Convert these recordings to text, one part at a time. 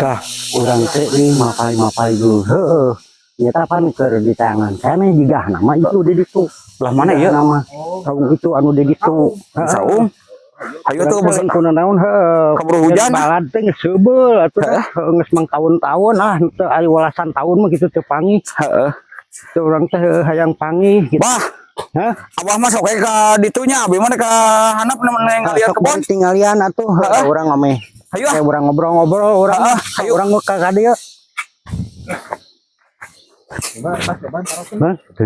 Tah, urang teh nih mapay-mapay dulu. Heeh. Nyata pan keur di tangan keneh jiga nama itu di ditu. Belah mana ya? Nama saung itu anu di ditu. Heeh. Saung. Ayo tuh Urang teh lain kunaon, heuh. Keburu hujan. Balad teh geus seubeul atuh dah. Heuh, geus mang tahun-tahun ah teu aya welasan tahun mah gitu teu panggih. Heeh. Teu urang teh heuh, hayang panggih gitu. Bah, Hah? Abah mah sok ka ditunya, abi mah ka handap neng lihat Sok kebon. bari tinggalian atuh heuh, urang ameh. Ayo ah. Kayak urang ngobrol-ngobrol urang. Heeh, ayo. Urang ka ka dieu. Hah?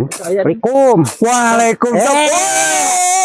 Assalamualaikum. Waalaikumsalam.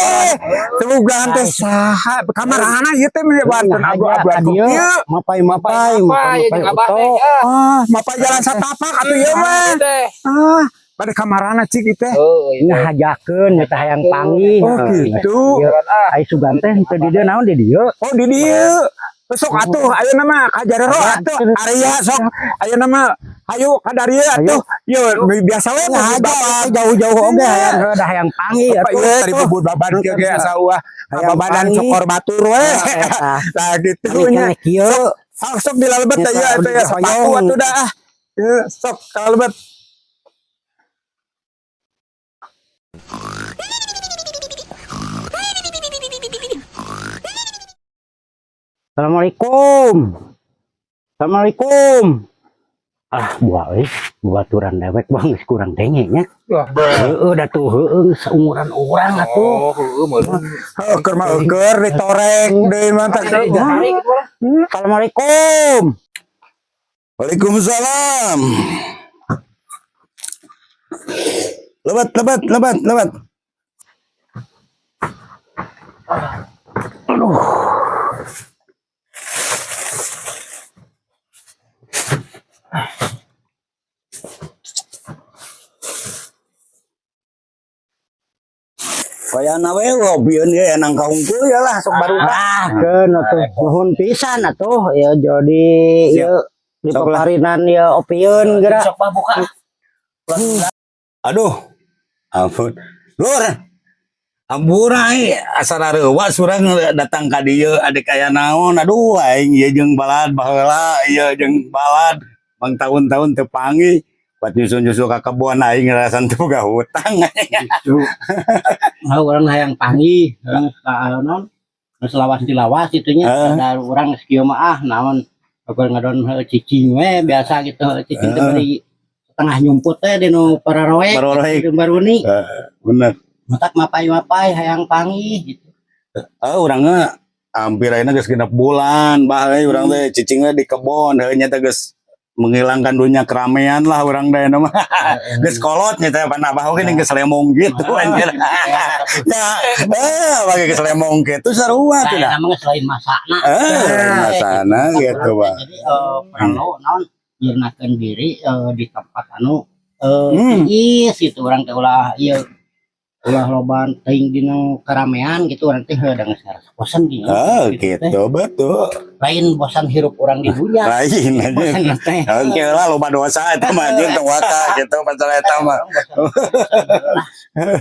Eh, sugan teh saha? Kamarana ieu teh mah banten abu-abu Dieu ieu. Mapay-mapay, Mapay, mapay jeung abah oto. teh, ya. Ah, mapay jalan satapak atuh ieu mah. Teh. Ah, pada kamarana cik ieu teh. Oh, iya. Ngahajakeun eta hayang panggih. Oh, gitu. Ieu ai sugan teh teu di dieu naon di dieu? Oh, di dieu. Sok atuh ayeuna mah ka jarero atuh. Area sok ayeuna mah hayu ka darieu atuh. Ieu biasa we Ngahaja bapak jauh-jauh oge hayang heuh da hayang panggih Apa atuh. ieu tadi bubur baban kieu ge asa uah Hayang babadan panggih. cokor batur we. Eta. Lah gitu Ari nya. keneh kieu. Sok sok dilalebet Eta teh ieu udah teh ya sepatu dihoyong. Atuh dah ah. Ieu sok kalalebet. Assalamualaikum. Assalamualaikum. Ah, buah euy, baturan dewek bang geus kurang denge nya. Wah. Heeh da tuh heueuh seumuran urang atuh. Oh, heueuh meureun. Heuh, keur mah eueur ditorek deui mah teh. Assalamualaikum. Waalaikumsalam. Lebat, lebat, lebat, lebat. Aduh. Kayana we lobieun ge nang kaungkul ya lah sok baru. Ah, keun atuh nuhun pisan atuh ya jadi ieu di Sok lah. paparinan ya opieun geura. Sok mah buka. Aduh. Ampun. Lur. Ampura euy, asa rareuwas urang datang ka dieu adek aya naon. Aduh aing ieu jeung balad baheula ieu jeung balad bang tahun-tahun teu panggih. Buat nyusul-nyusul ka kebon aing ngerasan teu boga hutang. Gitu. Ah, urang hayang panggih, urang ka naon? Geus lawas dilawas kitu nya. Heeh. Da urang geus kieu mah ah naon agar ngadon heuh cicing we biasa gitu heuh, cicing teh bari setengah nyumput teh di nu pararoek Pararoek. gitu, baruni. Bener. Matak mapay-mapay hayang panggih gitu. Ah, urangnya hampir ayeuna geus 6 bulan bah euy urang teh cicingna di kebon heuh nya teh geus menghilangkan dunia keramaian lah urang teh mah. Geus kolot nya teh pan abah oge geus lemong gitu anjir. Ya, bagi geus lemong kitu sarua Nah, teh dah. namanya selain masakna. Eh, masana gitu, Pak. Jadi perlu naon nyirnakeun diri di tempat anu tiis gitu urang teh ulah ieu ulah loba teuing dina keramaian gitu urang teh heuh da geus ngarasa bosan gitu. Ah, Gitu teh. gitu betul. Lain bosan hirup urang di dunia. Lain aja. Bosan teh. Oke lah loba dosa eta mah anjing tong waka gitu pasal eta mah.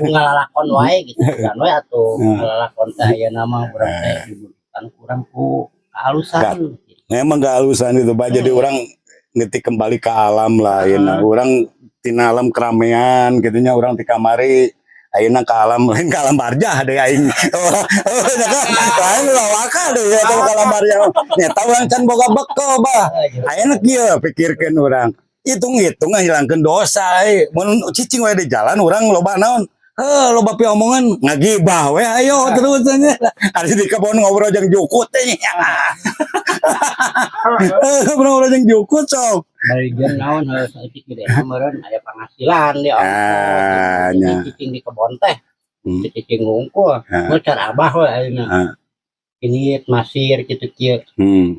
Ngalalakon wae gitu kan we atuh ngalalakon teh ayeuna mah urang teh dibutuhkan kurang ku kehalusan. Memang kehalusan itu Pak. Jadi orang ngetik kembali ke alam lah ya. Nah, orang tina alam keramaian gitu nya orang di kamari ayeuna ke alam lain ke alam barjah deh aing. Oh, ya kan? Lain lah waka deh ya ke alam barjah. Nya urang can boga bekel bah. Ayeuna kieu pikirkeun urang. Hitung-hitung ngahilangkeun dosa euy. Mun cicing we di jalan urang loba naon? Heuh, loba pi omongan ngagibah we ayo terus nya. Ari di kebon ngobrol jeung jukut teh nya. Eh, ngobrol jeung jukut sok. Bari jeung naon heuh saeutik gede meureun aya penghasilan di Ah, ongkos. nya. Cicing di kebon teh. Cicing ngungkul. Ah. Mun car abah we ayeuna. Ah. Ini masir gitu kieu.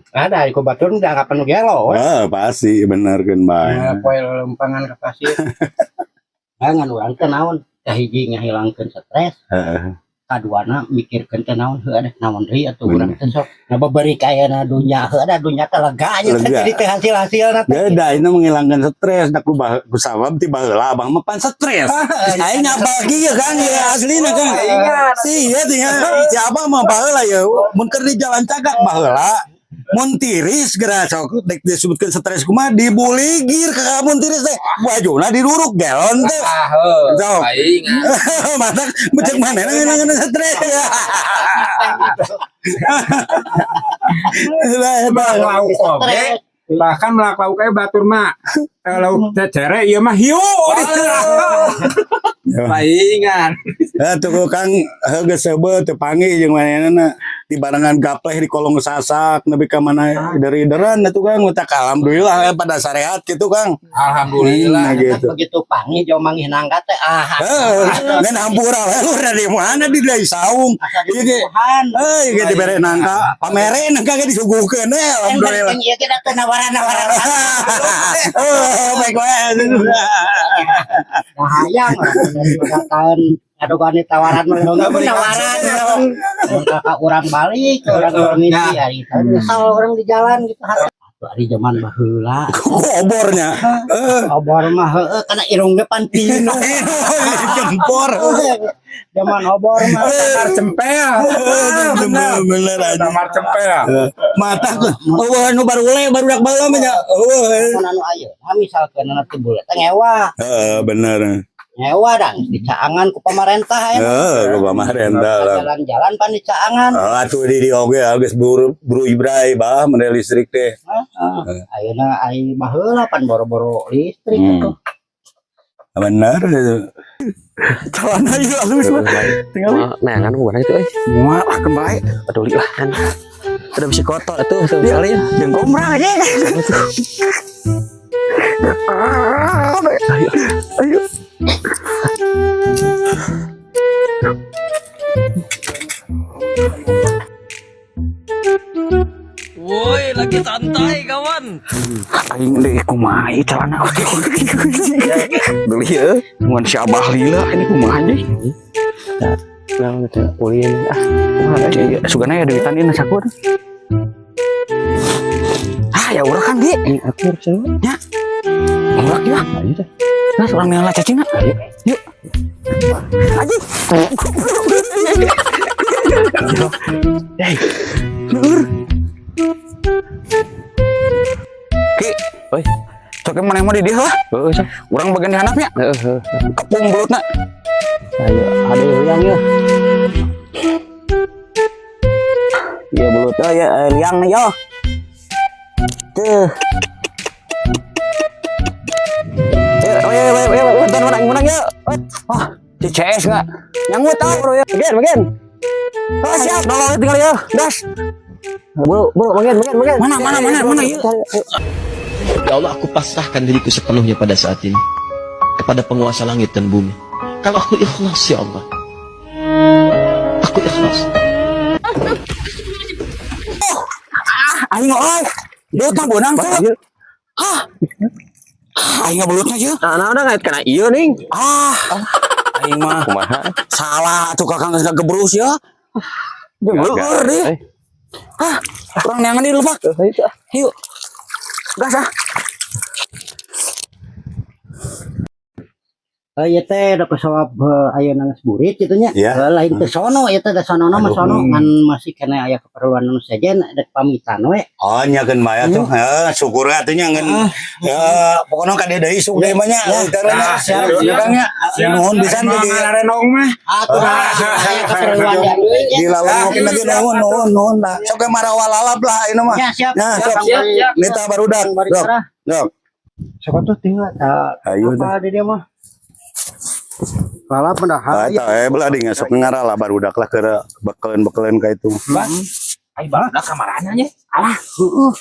Ada di batur udah kapan nu gelo we. Ah, pasti bener kan bae. Nah, poe lempangan ke pasir. Jangan urang teh naon kahiji ngahilangkeun stres. Heeh. Kaduana mikirkeun teh naon heuh ada naon deui atuh urang teh sok ngababeurik ayeuna dunya heuh ada dunya teh lega nya teh Lega. jadi teh hasil-hasilna teh. Beda ini menghilangkan stres da ku bah ku sabab ti baheula abah mah pan stres. Aing abah kieu kan ya aslina kan. Si ieu teh nya si abah mah baheula ya mun keur di jalan cagak baheula. Mun tiris geura sok dek disebutkeun stres kumaha dibuligir ka mun tiris teh. Bajuna diruruk galon teh. Ah, heuh. Sok. Aing. Matak becek manehna ngeunah stres. Lah eta. Lauk oge. Bahkan melak lauk ge batur mah lauk cecere ieu mah hiu. Paingan. Eh tuh Kang heuh geus seubeuh teu panggih jeung manehna di barengan gapleh di kolong sasak nepi ka mana dari-deran atuh Kang utak alhamdulillah pada sarehat gitu Kang. Alhamdulillah. Nah, gitu. Begitu panggih jauh manggih nangka teh ah. Heeh, ngan hampura we lu di mana di deui saung. Asa Ieu ge Tuhan. euy ge dibere nangka, pamere nangka ge disuguhkeun we alhamdulillah. Ieu kita teh nawaran-nawaran. Oh, baik wae. Hayang orang tahun aduh kan tawaran mah tawaran kakak orang balik orang permisi hari itu nyesal orang di jalan gitu hari zaman baheula Obornya. Heeh. Obor mah heueuh kana irungna pan pinu. Jempor. Zaman obor mah. Tamar cempel. Bener bener aja. Tamar cempel. Mata eueuh anu barule barudak baheula mah nya. Eueuh. Mun anu ayeuna misalkeun anu teh bule teh ngewa. Heeh, bener. Ngewa dang dicaangan ku pamarentah aya. Heeh, ku pamarentah lah. Jalan-jalan pan dicaangan. Ah, atuh di dieu oge geus buru buru ibrai bah mere listrik teh. Heeh. Ayeuna ai baheula pan boro-boro listrik atuh. Bener itu. Celana ieu halus mah. Tinggal Nah, kan bukan itu euy. moal ah keun bae. Peduli lah kan. Udah bisa kotor tuh, tuh misalnya. Jeung gombrang aja. Ayo. Ayo. Woi, lagi santai kawan. Aing deui kumaha ieu celana. Beli ya. Mun si Abah lila ini kumaha deui. Nah, gitu. Ulin ah. Kumaha euy? Sugana ya duitan ieu sakur. Ah ya urang kan di. Ini aku harus sama. Nya. Urang ya. Ayo dah. Nah, urang meula cacingna. Ayo. Yuk. Anjing. Hei. Leur. Ki, Oi. Sok maneh mah di dieu lah. Heeh, sok. Urang bagian di handapnya. Heeh, heeh. Kepung belutna. Ayo, ada yang ya. Iya belut oh ya liang nih yo. Tuh. Ayo, ayo, ayo, ayo, menang, menang, menang ya. Ah, CCS enggak? Nyanggut ah, Bro ya, bagian, bagian. Oh, siap. Nolong tinggal ya. Gas. Bro, bro, bagian, bagian, bagian. Mana, mana, mana, mana, yuk. Ya Allah, aku pasrahkan diriku sepenuhnya pada saat ini kepada penguasa langit dan bumi. Kalau aku ikhlas ya Allah, aku ikhlas. Aing euy. Belut mah beunang tuh. Hah. Aing belutna ieu. Nah, nah, udah ngait kena iyo nih. Ah. Aing mah Kumaha? salah tuh kakang geus gebrus ya. Leur deh. Hah, urang neangan di lebak. Yuk. Gas ah. Ieu teh da pesawab ayeuna geus burit kitu nya. Iya. Lain teh sono ieu teh da sono mah sono ngan masih keneh aya keperluan nu sejen dek pamitan we. Oh nya keun bae atuh. Heeh, syukur atuh nya ngeun. Ya, pokona ka dieu deui isuk deui mah nya. Karena Siap, siap nya. Nuhun pisan di Renong mah. Atuh aya keperluan di anu di sejen. lalongokin lagi nuhun nuhun nuhun lah. Sok ge marawa lalap lah ayeuna mah. Ya siap. Nah, sok. Siap, siap. Nita barudak. Bari Sok. cerah. Sok. Sok atuh tinggal ta. Ayo Apa di dia mah? Lalap mah dah. Ah, eta eh belah di sok ngarala barudak lah keur bekelen-bekelen ka itu. Ai barudak kamarana nya. Heeh.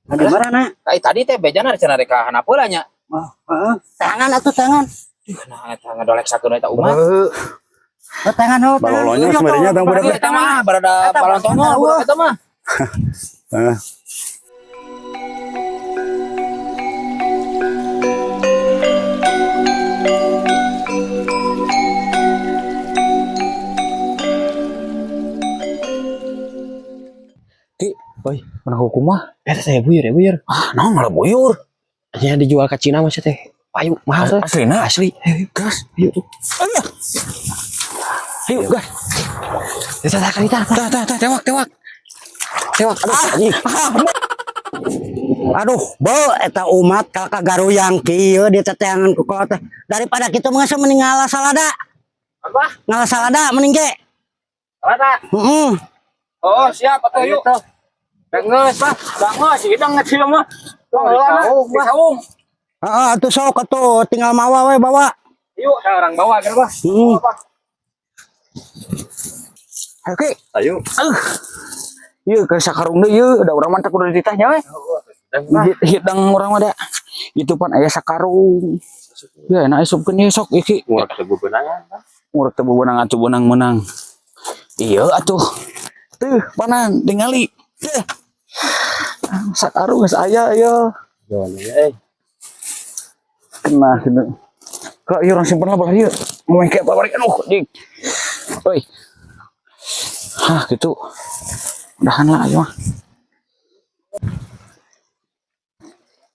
Ada marana? Ai tadi teh bejana cenah rek ka handap heula nya. Heeh. Tangan atuh tangan. Nah, eta ngadolek sakeun eta umat. Oh, tangan oh, tangan. Balolonyo sebenarnya tang budak. Eta mah barada balon tongol budak eta mah. Heeh. Ki, oi, mana hukum mah? Eta teh buyur ya buyur. Ah, naon malah buyur. Nya dijual ke Cina mah teh. Payu mahal teh. Aslina. Asli. Gas. Ayo. Ayo. Ayo, gas. Eta tah kali tah. Tah, tah, tah, tewak, tewak. Tewak. Aduh, anjing. Aduh, bo eta umat ka garuyang kieu diteteangan ku kolot teh. Daripada kitu mah geus mending ngalah salada. Apa? Ngalah salada mending ge. Salada. Heeh. Oh, siap atuh yuk. Geus, Pak. Geus, hidang ngecil mah. Tong heula di saung. Heeh, atuh sok atuh tinggal mawa we bawa. Yuk, orang bawa kan, Pak. Heeh. Oke. Ayo. Ieu ke sakarung deui ieu, da urang mah teh kudu dititahnya we. Hidang urang mah da. Itu pan aya sakarung. Ya enak isupkeun ieu sok iki. Ngurek teu bebenangan. Ngurek teu bebenang atuh beunang-meunang. Iya atuh. Tuh, panan tingali. Tuh. Sakarung geus aya ieu. Kena gitu. Kok ieu urang simpen lah belah ieu. Mau kayak balik aduh dik. Oi. Hah gitu. Udahan lah ayo mah.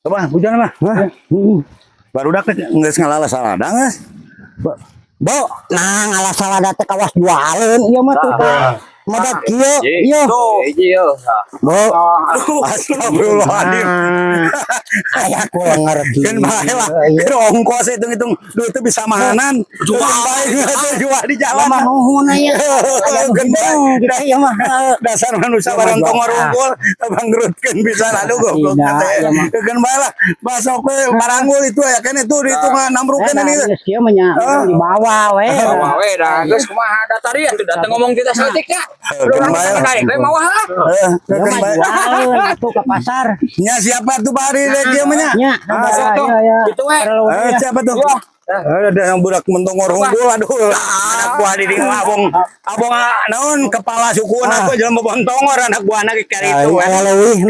Coba hujan mah. Barudak teh geus ngalalah salada geus. Bo, nah ngalah salada teh kawas jualeun ieu mah tuh. Modal kieu, ieu. Hiji yo. Bo, Astagfirullahaladzim. aya ku ngerti. Kan bae lah. Keur ongkos hitung-hitung duit itu bisa mahanan. Jual bae jual di jalan. Mah nuhun aya. Aya Kan bae. gitu ieu mah. Dasar manusia barang tongor unggul bangrutkeun bisa aduh goblok Tidak, teh. iya mah. Kan bae lah. Basok we baranggul itu ya kan itu dihitung namrukeun Nah, ini. geus kieu mah nya dibawa we. Bawa we dah geus kumaha da tadi atuh datang ngomong kita saeutik nya. Kan bae lah. Naik we mawa lah. Heeh, Ieu kan mah bae. jualeun atuh ke pasar. Nya siapa tuh Pak Ari rek ieu mah nya? Nya, Sok tuh. ya. Gitu we. Eh, siapa tuh? Ada yang budak mentongor unggul aduh anak buah di dieu abong abong ah, naon kepala suku anak gua jelema bontongor anak buah anak kali itu. Aya leuwih.